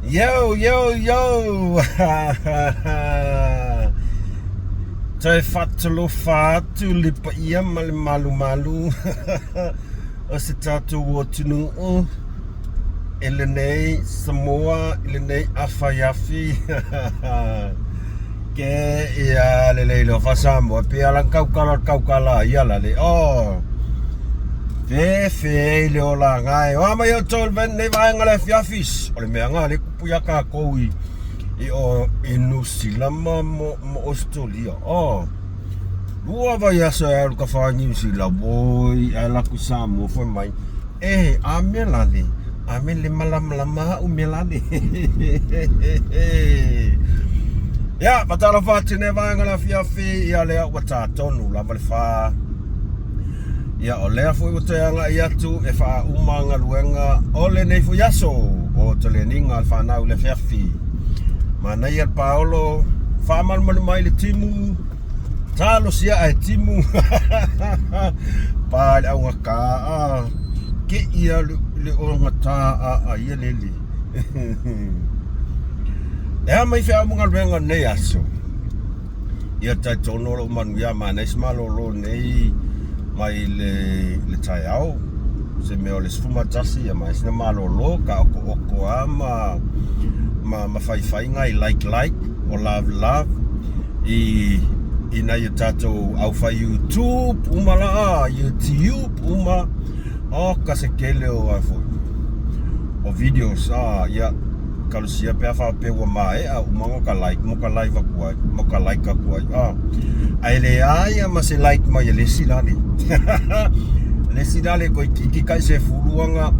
Yo, yo, yo! Toe faatalofa atu le paia ma le malumalu o se tatou atunuu i lenei Samoa i lenei afaiafi. Ke ia lelei loa faa-Samoa pe ala kaukala kaukala ia la le oh. Fe fe i le olaga e o a mai outou i lenei vaega o le afiafi. O le mea nga le kupu iā kākou i i o i Niu Sila ma ma Ausetalia. Oh. Lua vaiaso e alu ka wha Niu Sila, woi, ae la ku Samoa fai mai. E, a mea lale, a mea le malamalama au mea lale. Ia, faatalofa atu nei vaega o le afiafi, ia lea ua tā tonu lava le whā. Ia, o lea foi ua toe agai atu e faauma galuega o lenei foi aso o toleniga a le fanau i le afiafi. Manaia le paolo, faamalumalu mai le timu, talosia ae timu. Pa le augata a ke ia le ogata a a ia lele. E a mai feau mo galuega nei aso. Ia talitonu o lou manuia ma nai se malolo nei mai le le taeao se mea o le 11 ia ma sina malolo ka okooko a ma ma ma faifaiga i like like o love love i i nai o tatou au fai YouTube uma la a YouTube uma o ka se kele o a foi o videos a ia Kalosia pe a faapea ua maea uma mo ka like mo ka live aku ai mo ka like aku ai ah ae leai a ma se like mai e le isi lale le isi lale koe kiki kai se fulu anga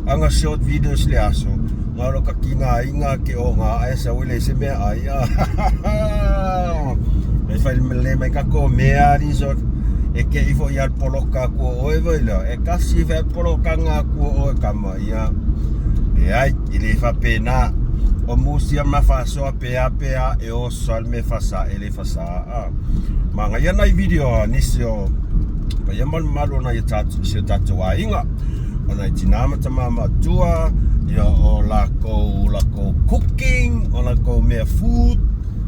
anga short videos le aso nga lo ka kinga inga ke o nga ai sa le se mea ai ah e fai le mai ka ko mea ari so e ke ifo ia poloka ku oe vai la e kasi fe poloka nga ku oe kama ia leai E le faapena. O musia ma faasoa pea pea e oso ai le mea fasa e le fasa a. Manaia nai video a nisi o paia malumalu o nai o si o tatou aiga. O nai tinā ma tamā matua, ia o lakou lakou cooking, o lakou mea food,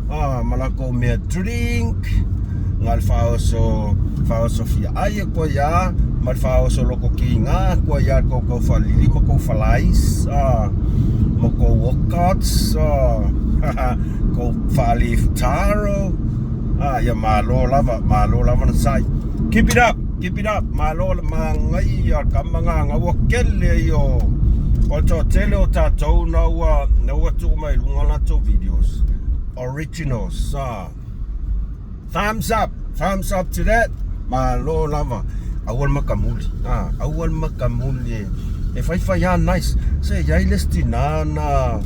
a ma lakou mea drink, nga le faaoso faaoso fia ai e koe ia ma le faaoso loko ki nga koe ia kou kou falili ma kou falais a ma kou workouts a kou fali taro a ia malo lava malo lava na sai. Keep it up, keep it up. Malo le magaia ka manga ua kele ai o o le toatele o tatou na ua na ua tuu mai luga latou videos originals a. Thumbs up, thumbs up to that. Malo lava. Aua le makamuli. Ah, aua le makamuli. E whaiwhai a nice. Se iai le sti na na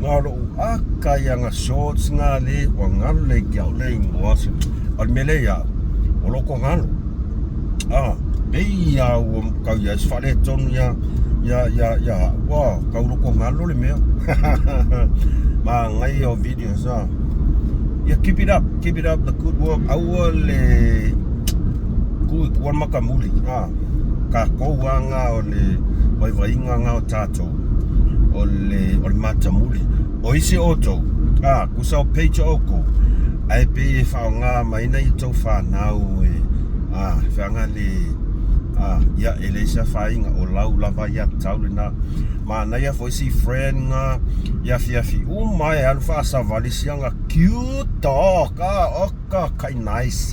ngā lou aka ia ngā shorts ngā le ua ngalo le ki au le ingoa se. O le mele ia, o loko ngalo. Ah, pei ia ua kau ia se whale tonu ia ia ia ia ua kau loko ngalo le mea. Ma ngai o videos ah. Yeah, keep it up, keep it up the good work. Aua le ku i kua makamuli. Ah, ka kou anga o le waiwainga nga o tātou. O le, o le matamuli. O isi outou, ah, kusa o page o kou. Ai pe e whaonga mai nei tau whanau e, ah, whaanga le, ah, ia, e le isa whainga o lau lava ia tau le na. Manaia foi si friend nga i afiafi uma e alu faasavali sianga cute dog ah oka kai nice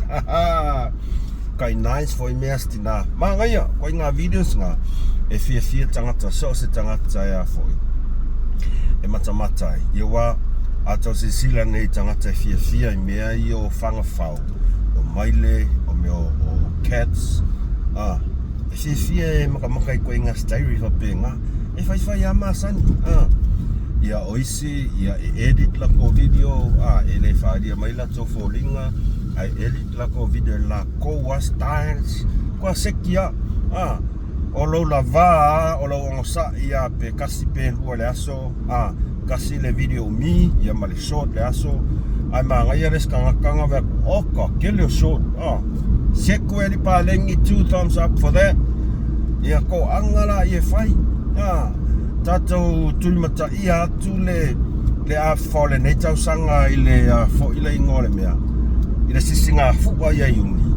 kai nice foi mea stina manaia koe nga videos nga e fiafia tangata so se tangata e a foi e matamata ai ia wa a tau silasila nei tangata e fiafia i mea ia o whangawhau o maile o mea o, o cats ah E fiafia e makamaka i koe i nga stairi faapena e faifai a masani a. Ia o isi ia e edit lakou video a e le faaalia mai latou foliga ae edit lakou video i lakou a styles kua seki a a o lou lava a o lou onosai a pe kasi pe lua le aso a kasi le video umi ia ma le short le aso ae manaia le isi tagata na vaeatu oka kele o short a Seku e Lipalengi two thumbs up for that ia ko anga la ia fai a tatou tulimataia atu le Le afa o lenei tausaga i le foi le igoa o le mea i le sisigafua ia Iuni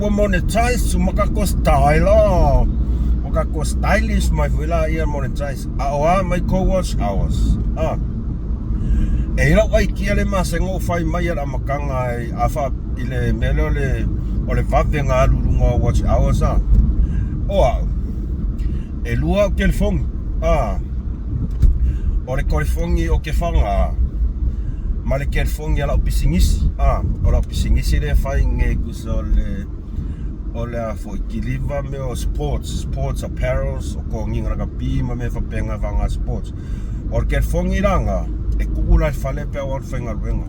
ua monetize ma tatou style ua tatou stylish mai foi laia monetize a o a mai kou watch hours a e i lau aikia le masega ou fai mai i le amataga a fa i le mea lea o le vave na alu i luga o watch hours a o au e lua au telefoni a o le telefoni o ke faga ma le telefoni a lau pisinisi a o lau pisinisi lea e fai nei tusa o le o le a foi kiliva mea o sports sports apparels o toniga lakapi ma mea faapena faga sports. O le telefoni la na e tuu la i le fale pe a ua alu faigaluega.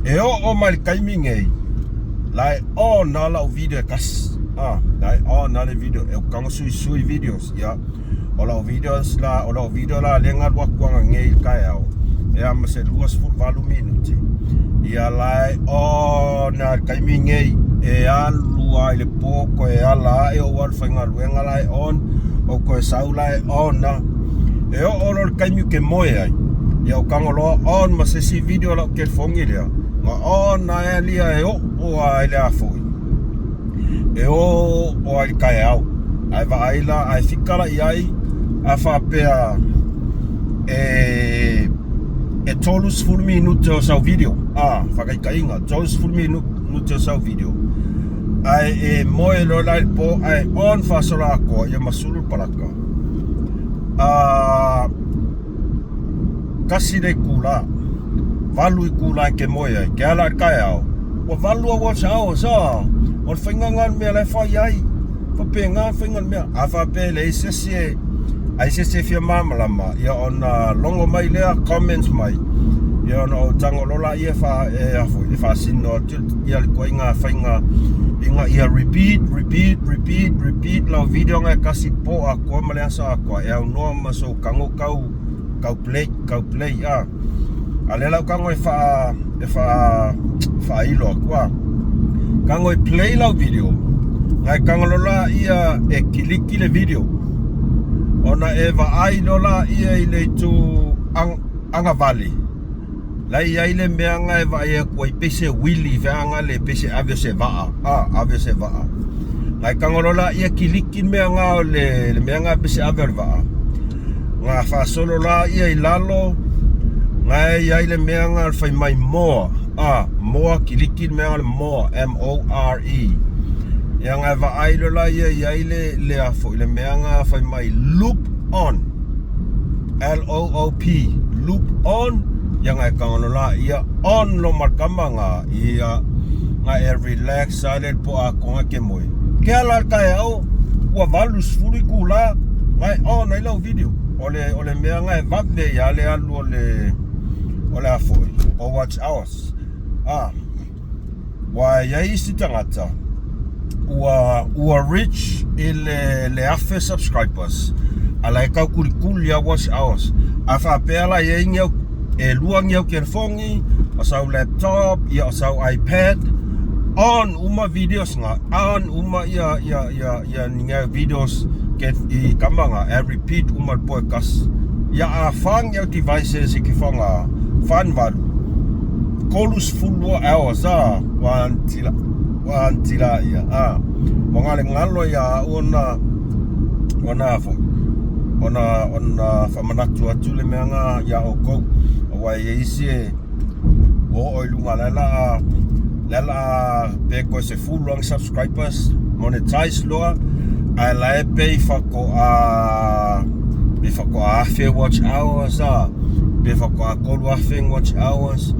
E oo mai le taimi nei, la e on lava lau video e tasi. Ah, la e on lava le video e tago suisui videos. Ia, o lau videos la, o lau video la lea na alu atu ananei i le taeao, e a ma se 28 minute. Ia la e on lava i le taimi nei, e alu lava i le po toe ala ae ou alu faigaluega la e on, ou toe sau la e on lava. E oo loa i le taimi ou te moe ai, ia ou tago loa on ma se isi video o lau telefoni lea, na on ae alia e oo lava i le a foi, e oo lava i le taeao. Ae vaai la, ae fika la i ai, a faapea e e 30 minute o sau video, a, faataitaiga, 30 minute o sau video, ae e moe loa la i le po ae on faasolo atoa ia ma sulu le palaka. A 1 le itula, 8 itula e te moe ai, ke ala i le taeao, ua 8 au watch hours a, o le faiga lena o le mea la e fai ai. Faapena le faiga o le mea. A faapea e leai se isi e ai se isi e fia malamalama, ia ona logo mai lea, comments mai, ia ona ou tago loa lea e a foi, e faasino atu ia le ituaiga faiga ina ia repeat, repeat, repeat, repeat lau video na e tasi po atoa ma le aso atoa e aunoa ma sou tago tau tau play, tau play a. A lea la ou tago e faa e faa faailo atu a. Tago e play lau video, na e tago loa laia e kiliki le video. Ona e vaai loa laia i le itu agavale, la e i ai le mea na e vaai atu ai pei se uili feaga le pei se ave o se vaa, a, ave o se vaa. Na e tago loa laia kiliki le mea na o le mea na pei se ave o le vaa. Na faasolo laia i lalo, na e i ai le mea na fai mai more, a, more kiliki le mea na o le more, M O R E. Ia na e vaai loa laia i ai le le a foi le mea na fai mai loop on, L O O P, loop on, ia na e tago loa laia on loa ma le tama na, ia na e relax ai le po atoa ke moe. Ke ala i le taeao ua 80 itula na e on ai lau video. O le o le mea na e vave ai lava le alu o le o le a foi o watch hours. A ua i ai isi tagata ua ua reach i le le 1,000 subscribers a la e tau kulikuli lava watch hours. A faapea la e i ai ni au e lua ni au telefoni, o sau laptop, ia o sau iPad, on uma videos na, on uma ia ia ia ia ni au videos ke i kama na, e repeat uma le po e tasi. Ia a fa ni au devices i ke faga, fa ni valu, 32 hours a, ua antila, ua antila ia, a, ua galegalo ia au ona, ona foi, ona ona faamanatu atu le mea na iā ʻoukou, aua e i ai isi e ua oo i luga la e la la la pe toe 10 ana subscribers monetize loa ae la e pei faatoa pe faatoa 1,000 watch hours a pe faatoa 3,000 watch hours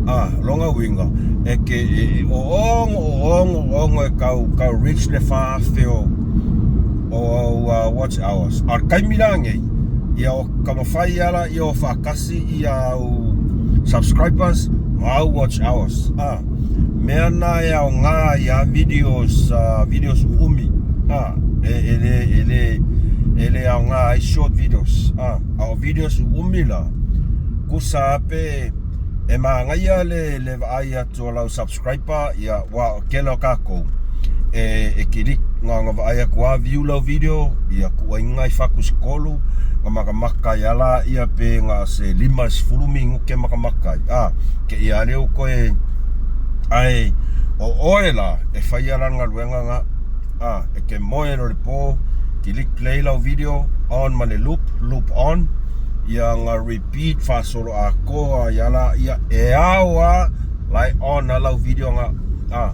a lona uiga e ke e oogo oogo oogo e tau tau reach le 4,000 o o watch hours. A o le taimi la nei, ia o taumafai lava ia o faatasi ia au subscribers ma au watch hours. A, mea na e aoga ia videos, videos uumi. A, e, e le, e le, e le aoga ai short videos. A, a o videos uumi la, tusa pe e manaia le, le vaai atu o lau subscriber, ia, ua o tele o takou. E kiliki nga vaai aku a view lau video ia kuaiga i fakusikolu nga makamaka ai a laia pe nga se 50 minute makamaka ai a ke ia lea ua toe ae o oe la e faia la le galuega nga a e ke moe loa i le po kiliki play lau video on ma le loop loop on ia nga repeat faasolo atoa ai a laia e ao a la e on a lau video nga a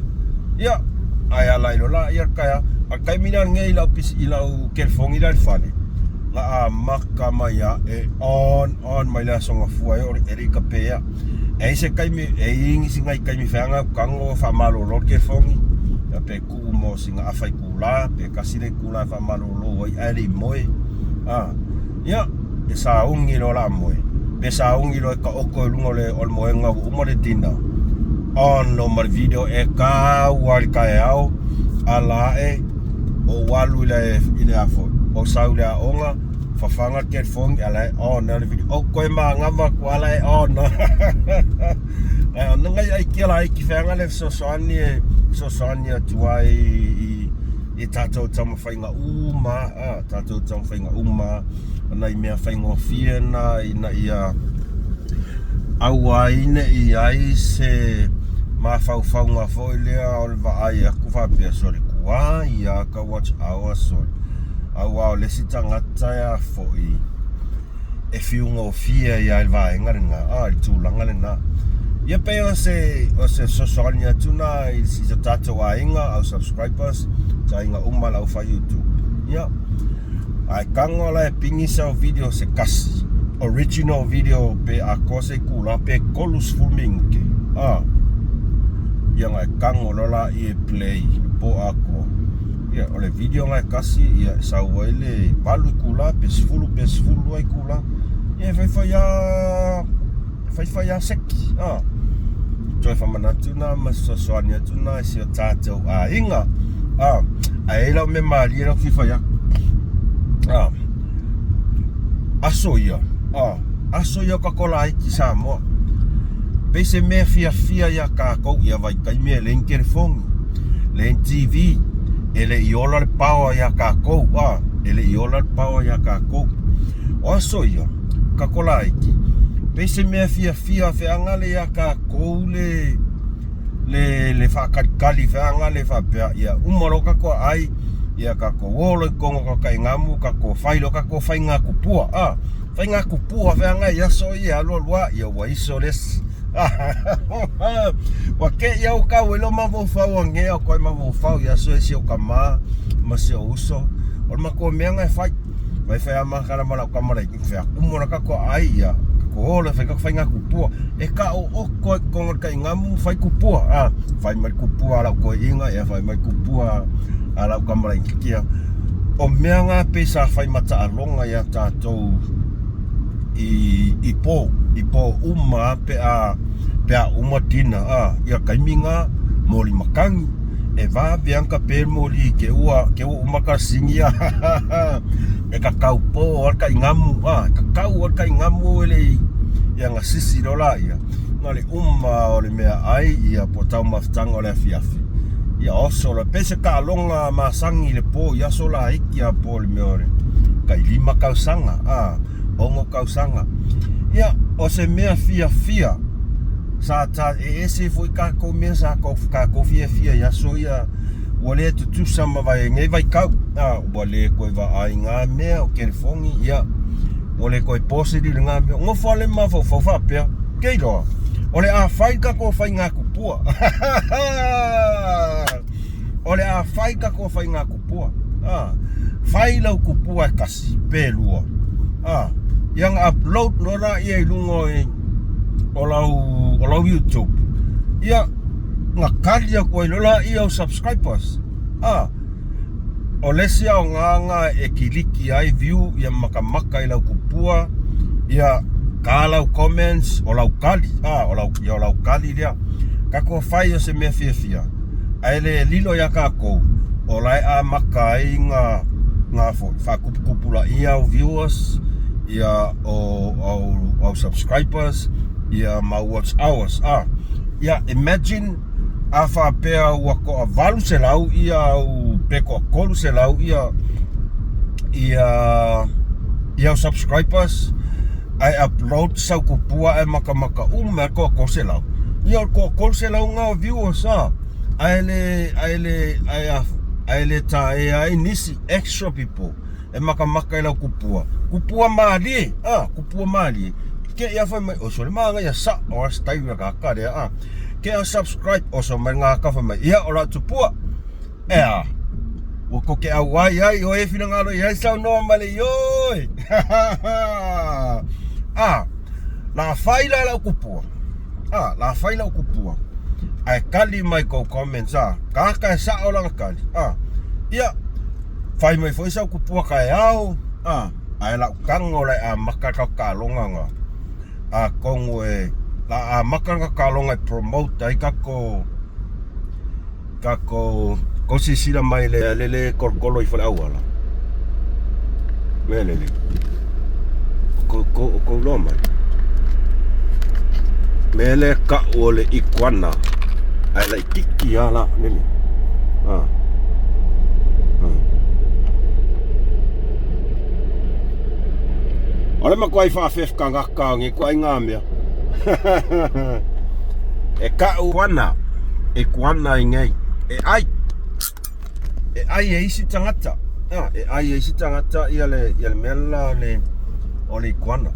Ia, ae ala ai loa la ia le taeao. A o le taimi lea nei i lau pisi i lau kelefogi la i le fale, na amata mai lava e on on mai le aso gafua e oo e le i kapea. E i ai se taimi, e i ai nisi nai taimi feaga ou tago faamalolo le kelefogi, ia pe tuu mo sina afa itula pe tasi le itula e faamalolo ai ae le i moe. A, ia, e sauni loa o le a moe, pe sauni loa e taoto i luga o le moega ua uma le dinner, on loa ma le video e tau lava i le taeao, ala ae ou alu i le a foi, ou sau i le aoga, fafaga le telefoni a la e on lava le video. Ou toe manava atu lava la e on lava. Ae ona nai aikia laiti feaga le fesoasoani e fesoasoani atu ai i i tatou taumafaiga uma a, tatou taumafaiga uma o nai mea faigofie na ina ia aua ai ne i ai se mafaufauga foi lea o le vaai atu faapea sole tuai a ka watch hour sole auā o le isi tagata e a foi e fiugofie ai lava i le vaega lena, a, i le tulaga lena. Ia pei o se, o se fesoasoani atu na i si o tatou aiga, au subscribers, aiga uma a le aufai YouTube. Ia, ae tago la e pigi sau video se tasi, original video pe atoa se itula pe 30 minute, a, ia ona e tago loa laia e play i le po atoa. Ia, o le video lena e tasi, ia, e sau ai le 8 itula pe 10 pe 12 itula. Ia, e faifai lava, faifai lava seki, a. Toe faamanatu na ma fesoasoani atu na i si o tatou aiga. A, ae i ai lau mea malie lau fia fai atu. A, aso ia, a, aso ia o tatou laiti i Samoa. Pei se mea fiafia iā tatou ia vaitaimi e leai ni telefoni. Leai ni TV, e le i ola le power iā tatou, a, e le i ola le power iā tatou. O aso ia, tatou laiti, pei se mea fiafia feagale iā tatou le, le, le faatalitali feagale faapea, ia uma loa tatou aai, ia tatou o loa i totonu o tatou taigamu, tatou fai loa tatou faiga tupua, a, faiga tupua feagai i aso ia e alualu lava, ia ua iso le isi. Ua te i au kau e lo mafaufau anea o koe mafaufau i aso e si ou tama ma si ou uso. O le matua mea na e fai. Fai fai a makala ma lau tama laitiiti fai atu, umu ona tatou ai ia, tatou o loa e fai tatou faiga kupua. E taooko ai i totonu o le taigamu fai kupua. A, fai mai le kupua a lau toeaina, ia fai mai le kupua a lau tama laitiiti ia. O mea na pei sa fai mataaloga ia tatou i i po i po uma pe a pe a uma dinner a ia taimi na moli matagi e vave a na tape le moli ke ua ke ua uma kalasini a e kakau po a le taigamu a kakau a le taigamu e le i ia na sisi loa laia na le uma o le meaai ia po o taumafataga o le afiafi ia oso loa pei se taaloga masani i le po i aso laiti a po o le mea o le tai 5 tausaga a 6 tausaga. Ia, o se mea fiafia sa ta e ese foi tatou mea sa tatou fiafia i aso ia ua le tutusa ma nei vaitau. A, ua le toe vaai ngā mea o telefoni, ia, ua le toe posili le ngā mea. Nofo lava le mafaufau faapea, kei loa, o le a fai tatou faiga tupua. O le a fai tatou faiga tupua. A, fai lau tupua e tasi pe lua. A, ia na upload loa laia i luga o lau o lau YouTube. Ia na kali atu ai loa laia au subscribers. A, o le isi aoga na e kiliki ai view ia makamaka i lau tupua, ia ta lau comments o lau kali. A, o lau ia o lau kali lea. Tatou fai o se mea fiafia. Ae le lilo iā tatou, o la e amata ai ngā, ngā foi, faatuputupulaia au viewers, ia o au, au subscribers, ia ma watch hours. Ah, ia imagine A faapea ua toa 800 ia au pe toa 300 ia ia ia au subscribers ae upload sau kupua ae matamata uma ai le toa 300. Ia o le toa 300 lena o viewers a. Ae le ae le ae a ae le taea ai nisi extra people e matamata i lau kupua. Kupua malie, a, kupua malie. Te i a fai mai, o sole manaia sa'o a style le tagata lea a. Ke a subscribe oso mai le gagata fai mai, ia o lau tupua. E a, ua koke auai ai o e finagalo i ai saunoa mai le ioe. A, la fai la lau kupua. A, la fai lau kupua. Ae kali mai kou comments a. Tagata e sa'o lana kali. A, ia, fai mai foi sau kupua taeao. A, ae lau tago la e amata le tatou taaloga na. Atonu e la amata le tatou taaloga e promote ai tatou tatou kou silasila mai le lele tolotolo ifo le auala. Mea lele. O kou kou loa mai. Mea le ka'u o le iguana. Ae laitiiti lava la lele. Ah. Ah. O le matuai faafefetagata o nei ituaiga mea. E ka'u ana, iguana i nei. E ai. E ai e isi tagata. Ah, e ai e isi tagata ia le, ia le mea la le, o le iguana.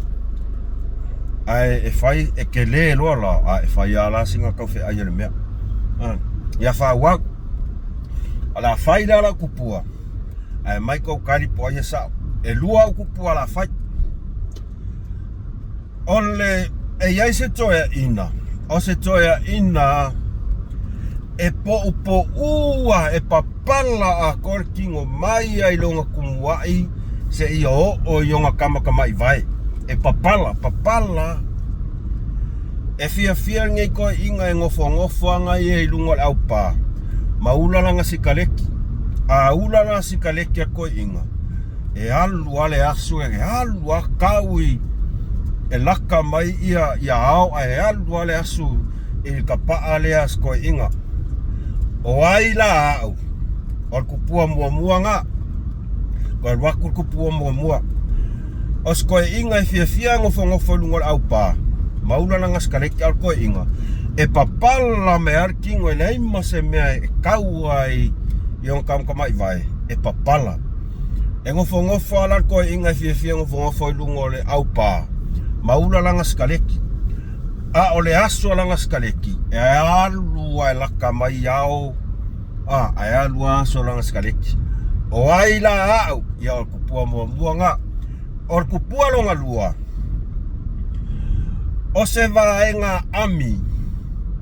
Ae e fai, e tele loa la, a e fai lava la sina taufeai o le mea. Ah, ia faaauau. O le a fai la lau kupua, ae mai kou kali po o ai e sa'o. E lua au kupua o le a fai. O le, e i ai se toeaina, o se toeaina e poupou a e papala atoa le tino mai lava i lona tumuai seia oo i ona tamatamaivae. E papala, papala. E fiafia lenei toeaina e nofonofo ana ia i luga o le aupa ma ula lana sikaleki. A ula lana sikaleki a le toeaina, e alu lava le aso, e alu lava tau i e laka mai ia ia ao ae alu lava le aso i le tapaa lea a si toeaina. O ai la au? O le kupua muamua na. Toe alu atu le kupua muamua. O si toeaina e fiafia e nofonofo i luga o le aupa, ma ula lana sikaleti a o le toeaina, e papala mai lava le tino e leai ma se mea e tau ai i ona tamatamaivae, e papala. E nofonofo lava la le toeaina e fiafia e nofonofo i luga o le aupa, ma ula lana sikaleti. A o le aso a lana sikaleti, e alu lava e laka mai ao, a, ae alu lava aso lana sikaleti. O ai la au? Ia o le kupua muamua na. O le kupua lona lua, o se vaega ami,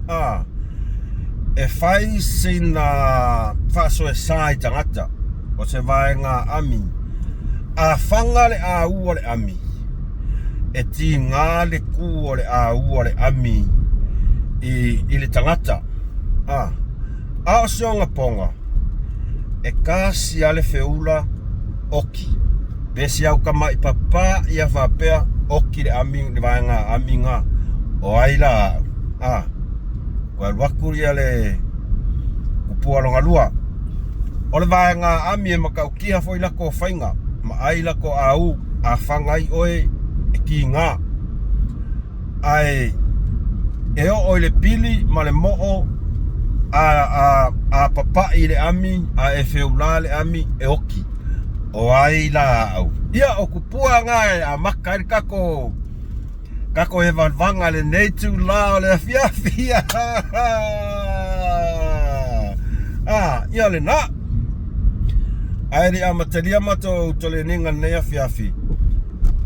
a, e fai sina faasoesa i tagata. O se vaega ami, a faga le au a le ami, e tiga le ku o le au a le ami i, i le tagata. A, a o se ogapoga, e kasi lava le feula oki. Pe si au tama'i papa ia faapea oki le ami le vaega ami na o ai la a'u. A, ua alu atu ia le kupua lona lua. O le vaega ami e matautia foi latou faiga ma ai latou au a faga ai oe e kiga. Ae e oo i le pili ma le moo a, a, a papai le ami a e feula le ami e oki. O ai la au. Ia o kupua na e amata ai le tatou tatou hevahevaga i lenei itulā o le afiafi. Ah, ia lena. Ae le i amatalia matou toleniga i lenei afiafi,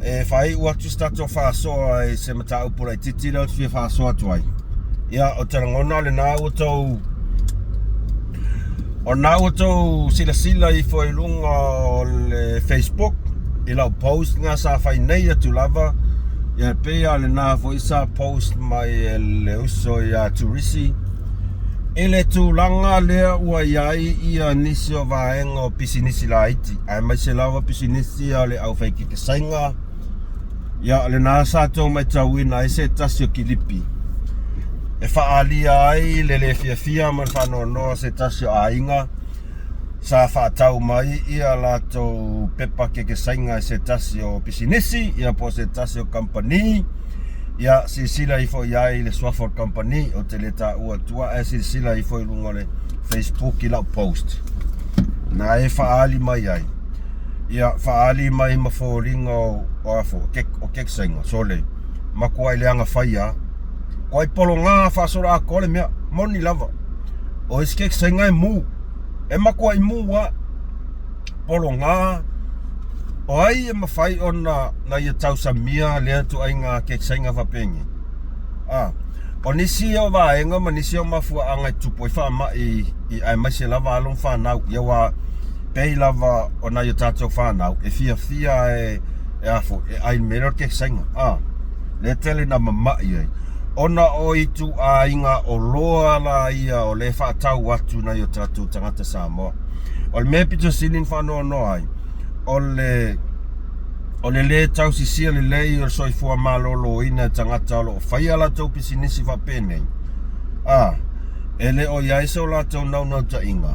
e faaiu atu se tatou faasoa i se mataupu laitiiti lea ou te fia faasoa atu ai. Ia, ou te lagona o lena ua tou O lena ua tou silasila ifo i luga o le Facebook i lau post na sa fai nei atu lava. Ia e pei lava o lena foi sa post mai e le uso ia Turisi i le tulaga lea ua i ai ia nisi o vaega o pisinisi laiti aemaise lava pisinisi a le aufaikekesaiga. Ia o lena sa tou matauina ai se tasi o kilipi. e faaalia ai le le fiafia ma le faanoanoa o se tasi o aiga sa faatau mai ia latou pepa kekesaiga e se tasi o pisinisi ia po o se tasi o kamupani. Ia silasila ifo i ai i le suafa o le kamupani, ou te le taua atua, ae silasila ifo i luga o le Facebook i lau post na e faaali mai ai. Ia faaali mai ma foliga o o afo o kekesaiga sole makuai leaga faia koai pologa faasolo atoa le mea moni lava. O isi kekesaiga e mu, e matuai mu lava pologa. O ai e mafai ona na ia tausamia lea ituaiga kekesaiga faapenei? A, o nisi o vaega ma nisi o mafuaaga e tupu ai faamai aemaise lava alo ma fanau, ia aua pei lava o nai o tatou fanau e fiafia e e a foi, e ai i le mea lea o le kekesaiga. A, lea e tele ina mamai ai ona o ituaiga oloa la ia o lea e faatau atu i nai o tatou tagata Samoa. O le mea e pito sili ona faanoanoa ai, o le o le lē tausisia lelei o le soifua maloloina e tagata o lo o faia a latou pisinisi faapenei, a e le o i ai so latou naunautaiga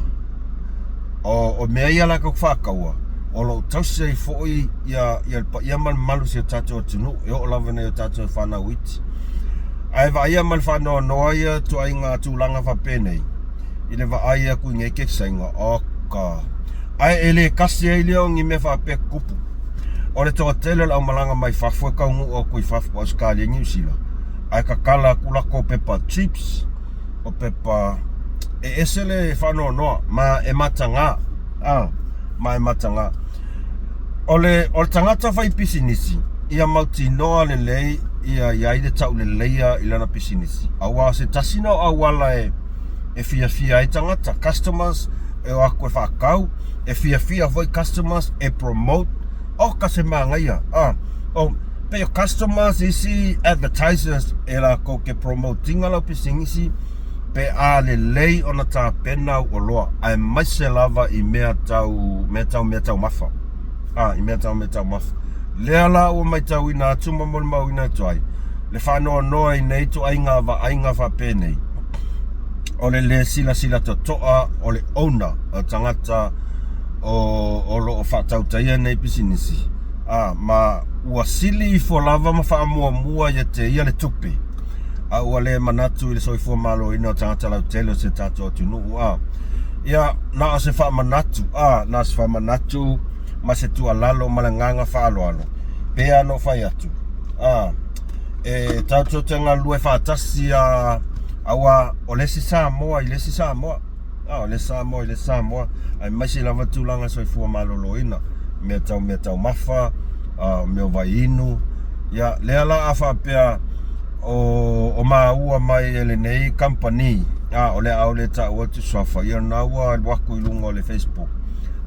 o o mea ia latou te faataua, o lo o tausi ai foi ia ia le paia ma le mamalu o si o tatou atunuu e oo lava i nai o tatou fanau iti. Ae vaaia ma le faanoanoa ia ituaiga tulaga faapenei i le vaai atu i nei kekesaiga, oka! Ae e le kasi ai lea o ni mea faapea tutupu. O le toatele o le aumalaga mai fafo e taunuu atu i fafo po o Ausetalia Niu Sila, ae tatala atu latou pepa chips, o pepa e ese le faanoanoa ma e mataga, a, ma e mataga. O le, o le tagata fai pisinisi, ia mautinoa lelei ia i ai le tauleleia i lana pisinisi. Aua o se tasi na o auala e e fiafia ai tagata, customers, e o atu e faatau, e fiafia foi customers e promote, oka se manaia, a, o, pei o customers isi advertisers e latou te promote ina lau pisinisi pe a lelei ona tapena au oloa, aemaise lava i mea tau mea tau mea taumafa, a, i mea tau mea taumafa. Lea la ua maitauina atu ma molimauina atu ai le faanoanoa i nei ituaiga vaaiga faapenei. O le lē silasila totoa o le owner, o tagata o, o lo o faatautaia nei pisinisi, a, ma ua sili ifo lava ma faamuamua ia te ia le tupe, a ua le manatu i le soifua maloloina o tagata lautele o si o tatou atunuu, a. Ia, na o se faamanatu, a, na o se faamanatu ma se tuualalo ma le agaga faaaloalo, pei lava ona ou fai atu, a, e tatou te galulue faatasi a, aua o le isi Samoa i le isi Samoa, a, o le isi Samoa i le isi Samoa, aemaise lava tulaga soifua maloloina, mea tau mea taumafa, a, mea o vaiinu, ia, lea la a faapea o, o maua mai e lenei kamupani, a, o le a ou le taua atu suafa, ia lena ua alu atu i luga o le Facebook,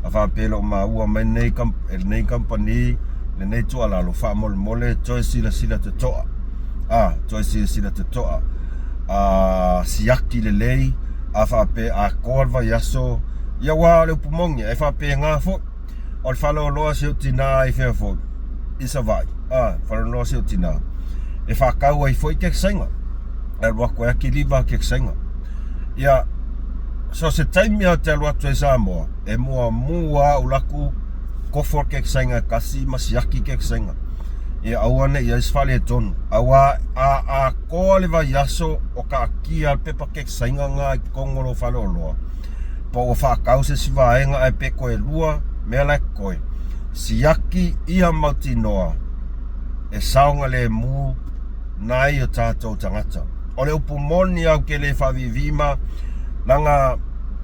a faapea e le o maua mai lenei, e lenei kamupani lenei tuualalo, faamolemole toe silasila totoa, a, toe silasila totoa, a, siaki lelei, a faapea e atoa le vaiaso, ia aua o le upu moni, e faapena foi, o le faleoloa si ou tina i fea foi, i Savaii, a, faleoloa si ou tina, e faatau ai foi kekesaiga, e alu atu ai kiliva kekesaiga. Ia, so se taimi lava ou te alu atu ai i Samoa, e muamua lava ou alu atu kofo le kekesaiga e tasi ma siaki kekesaiga. Ia aua ne i i ai se faaletonu. Aua a atoa le vaiaso o taatia le pepa kekesaiga lena i totonu o lou faleoloa, po ua faatau se isi vaega ae pe toe lua mea la e totoe, siaki ia mautinoa e saogalemu nai o tatou tagata. O le upu moni au ke le faaviivii ma leaga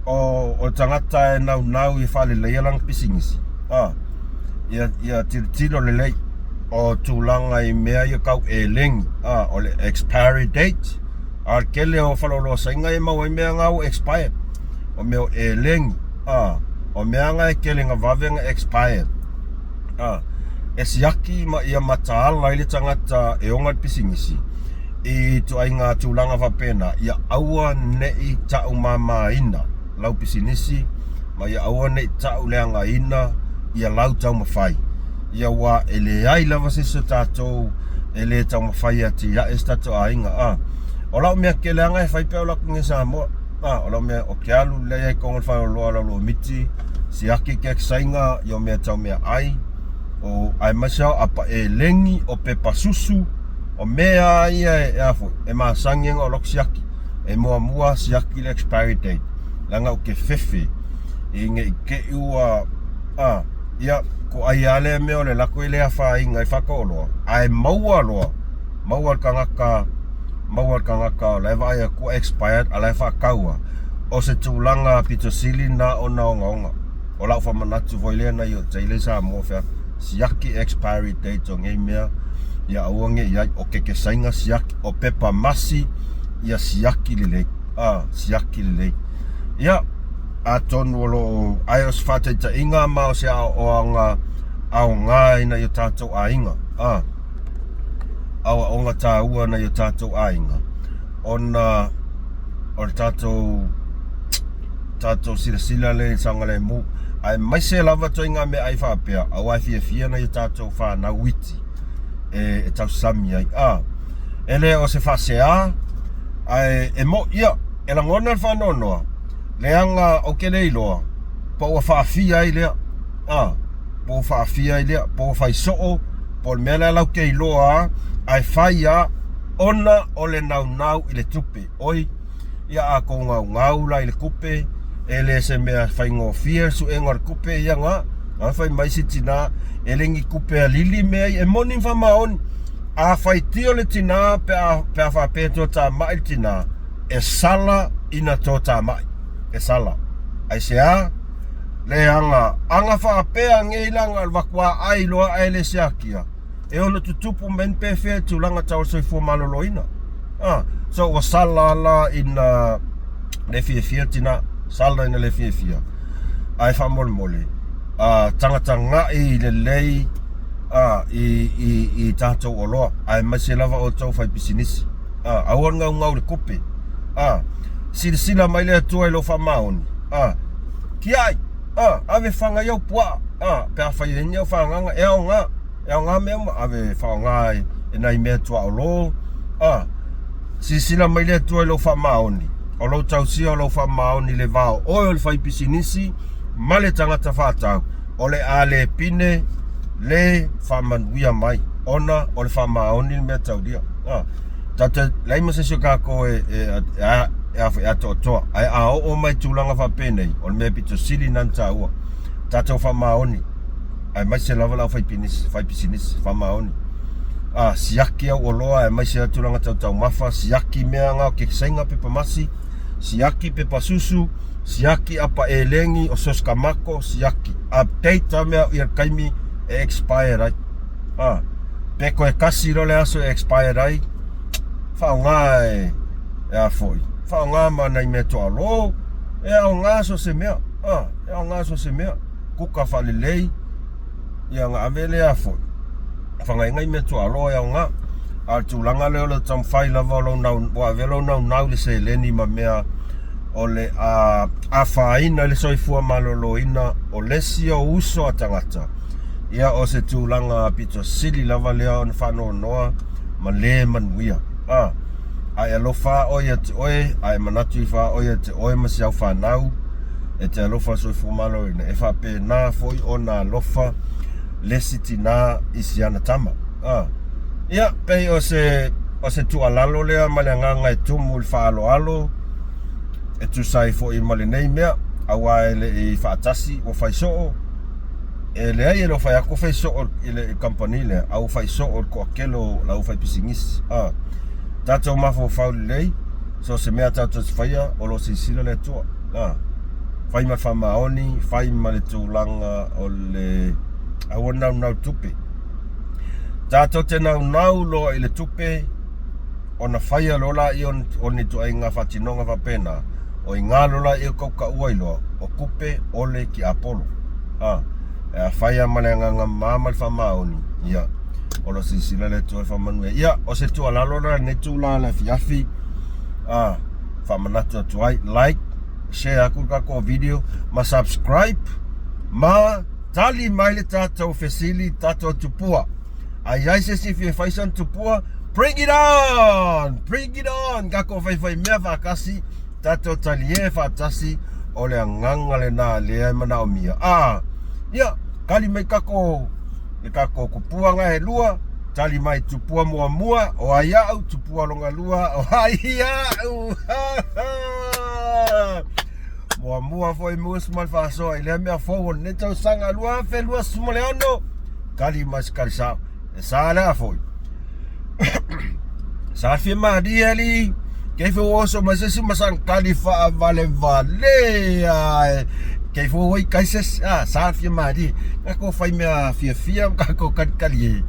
o, o le tagata e naunau e faaleleia lana pisinisi, a, ia, ia tilotilo lelei o tulaga i mea ia tau eleni, a, o le expiry date, a o le tele o faleoloa Saina e maua ai mea na ua expired, o mea o eleni, a, o mea na e tele na vave na expired, a, e siaki ma ia mataala ai le tagata e ona le pisinisi i ituaiga tulaga faapena, ia aua ne i taumamaina lau pisinisi ma ia aua ne i tauleagaina ia lau taumafai, ia aua e leai lava se isi o tatou e le taumafai e atiae se tatou aiga. A. O lau mea keleaga e fai pe a ou alu atu nei i Samoa, a, o lau mea o ke alu lelei ai i totonu o le faleoloa o lau miti, siaki ke kisaiga i o mea tau meaai, o aemaise lava o apa eleni, o pepa susu, o mea lava ia e a foi, e masani ai ona ou alu atu siaki. E muamua siaki le expiry date, leaga ou te fefe i ne i te i ua, a, ia, ko ai lava lea mea o le latou e le afaina ai faataoloa, ae maua loa, maua le tagata, maua le tagata o la e vaai atu ua expired a o la e faatau lava. O se tulaga pito sili lena ona ogaoga. O lau faamanatu foi lea nai o tailor i Samoa fea, siaki expiry date o nei mea ia aua ne i ai. O kekesaiga siaki, o pepa masi ia siaki lelei. A, siaki lelei. Ia, atonu o lo o, ae o se faataitaiga ma o se aoaoga aoga i nai o tatou aiga. A, aoaoga taua nai o tatou aiga ona o le tatou tatou silasila lea i le saogalemu aemaise lava ituaiga meaai faapea aua e fiafia nai o tatou fanau iti e, e tausami ai. A, e le o se faasea, ae e mo, ia, e lagona le faanoanoa, leaga ou te le iloa, po ua faafia ai lea, a, po ua faafia ai lea, po ua fai soo, po o le mea lea latou te iloa lava, ae fai lava ona o le naunau i le tupe. Oi, ia a tou naunau la i le tupe, e le se mea faigofie le suega o le tupe ia na. A fai mai si tina, e le ni tupe alili mea ia, e moni ma faamaoni. A faitio le tina pe a, pe a faapea e toatamai le tina, e sala ina toatamai. E sala. Aisea? Leaga, ana faapea nei laga o le vakuaai loa ae le siakia, e ono tutupu mai ni pefea i tulaga tau soifua maloloina. Ah, so ua sala la ina le fiafia tina, sala ina le fiafia. Ae faamolemole, ah, tagatagai lelei ah, i, i, i tatou oloa, aemaise lava outou fai pisinisi. Ah, aua le gaugau i le kupe. Ah, silasila mai le Atua i lou faamaoni. Ah, tiai, ah, ave faga i au puaa. Ah, pe a fai ai ni au fagaga, e aoga. E aoga mea uma, ave faaaoga e nai mea tuaolo. A, silasila mai le Atua i lou faamaoni. O lou tausia o lou faamaoni i le va o oe o le faipisinisi ma le tagata faatau, o le a le pine le faamanuia mai, ona o le faamaoni le mea taulia. A, tatou te leai ma se isi o tatou e, e, e, a, e, a, e atoatoa, ae a oo mai tulaga faapenei, o le mea pito sili lena ona taua. Tatou faamaoni. aemaise lava le aufaipisinisi faamaoni. A, siaki au oloa aemaise tulaga tau taumafa, siaki mea nga o kekesaiga pepa masi, siaki pepa susu, siaki apa eleni o sos kamako, siaki. Update a mea ia taimi e expire ai. A, pe koe kasi loa le aso e expire ai, faaaoga e, e a foi, faaaoga ma nai mea toalo, e aoga so se mea. A, e aoga so se mea. Kuka faalelei, ia ona ave lea foi fagaigai mea tuaaloa e aoga. A o le tulaga lea o le taumafai lava o lou nau, ua avea lou naunau i le seleni ma mea o le a afaina i le soifua maloloina o le isi ou uso a tagata, ia o se tulaga pito sili lava lea ona faanoanoa ma le manuia. A, a e alofa lava oe ia te oe, a e manatu ifo lava oe ia te oe ma si au fanau, e te alofa soifua maloloina, e faapena foi ona alofa le isi tinā i si ana tama. A, ia, pei o se, o se tuualalo lea ma le agaga e tumu i le faaaloalo, e tusa ai foi ma lenei mea, aua e le i faatasi, ua fai soo, e leai e le o fai atu fai soo i le kamupani lea, a ua fai soo i le toatele o le aufaipisinisi. A, tatou mafaufau lelei, so o se mea tatou te faia, o lo o silasila le Atua. A, fai ma le faamaoni, fai ma le tulaga o le aua le naunau tupe. Tatou te naunau loa i le tupe, ona faia loa laia o ni ituaiga faatinoga faapena, o iga loa laia o kaukau ai loa, o kupe o le tiapolo. A, e a fai lava ma le agaga mama ma le faamaoni, ia, o lo o silasila le Atua e faamanuia. Ia, o se tuualalo lena i lenei itula i le afiafi, a, faamanatu atu ai, like, share aku le tatou video ma subscribe ma tali mai le tatou fesili tatou tupua. A i ai se isi e fia fai sana tupua, Bring it on! Bring it on! Kako whaiwhai mea whakasi, tātou talie whātasi, o le anganga le nā lea e mana o mia. Ah, ia, kali mai kako, le kako kupuanga e lua, tali mai tupua mua mua, o ai au, tupua longa lua, o ai au! Muamua foi mus ma le faasoa i lea mea fou o lenei tausaga 2026, tali mai se kali sao. E sa lea foi. Sa fia malie alii, kei foi oso mai se isi ma sana kali faavalevale a kei foi oi kai se isi, a sa fia malie. Kako fai mea fiafia ma kako kalikali e.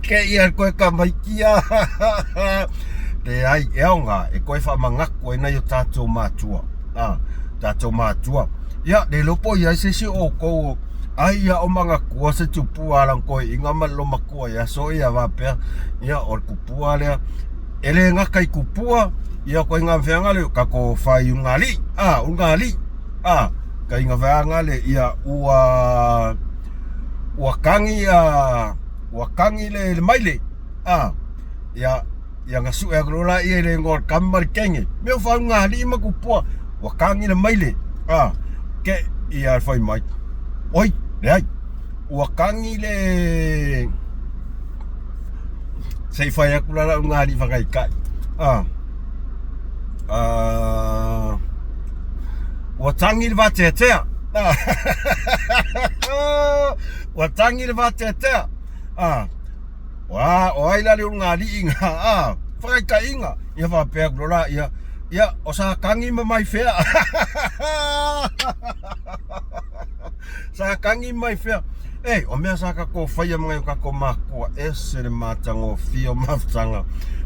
Kei ia koe kamaikia. Leai, e aoga e koe faamagaku ai nai o tatou matua. A, tatou matua. Ia, le iloa po o i ai se isi o oukou ai ia o magakua se tupua a lana toeaiina ma le lomatua i aso ia faapea, ia o le kupua lea. E le gata i kupua, ia koe ina feaga le tatou fai ulugalii, a, ulugalii, a, ka ina feaga le, ia ua, ua tagi a, ua tagi le maile, a, ia, ia na sue atu loa laia i le igoa o le tama ma le teine, mea ua faauigalii ma tupua, ua tagi le maile, a, ke, ia fai mai, oi, leai, ua tagi le, se i fai atu la lau ulugalii faataitai, a, a, ua tagi le vateatea, a, ua tagi le vateatea, a, Ua, o ai la le ulugalii na, a, whakaitaiga, ia whapea atu loa la, ia, ia, o sa tangi ma mai whea. Sa tangi mai whea. Ei, o mea sa kakou whaia ma ngai o kakou makua, ese le matagofie o mafutaga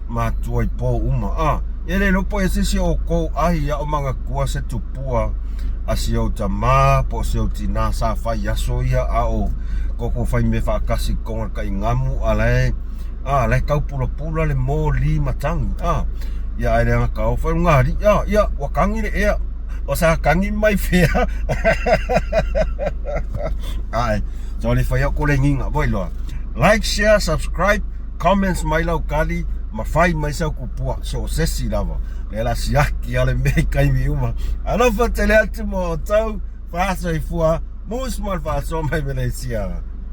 matua i po uma. A, e le iloa po o i ai se isi o oukou ai ia o magakua se tupua a si ou tamā po o si ou tinā sa fai aso ia a o koukou fai mea faatasi i totonu o le taigamu a la e a la e tau pulapula le moli ma tagi a ia ae leaga tau fai luga alii a ia ua tagi le ea o sa tagi mai fea ae so le fai atu le giga voi loa like share subscribe comments mai lau kali ma fai mai sau kupua so o sesi lava le la siaki ale mea i taimi uma alofa tele atu mo outou faasoifua mus ma le faasoa mai Malaysia.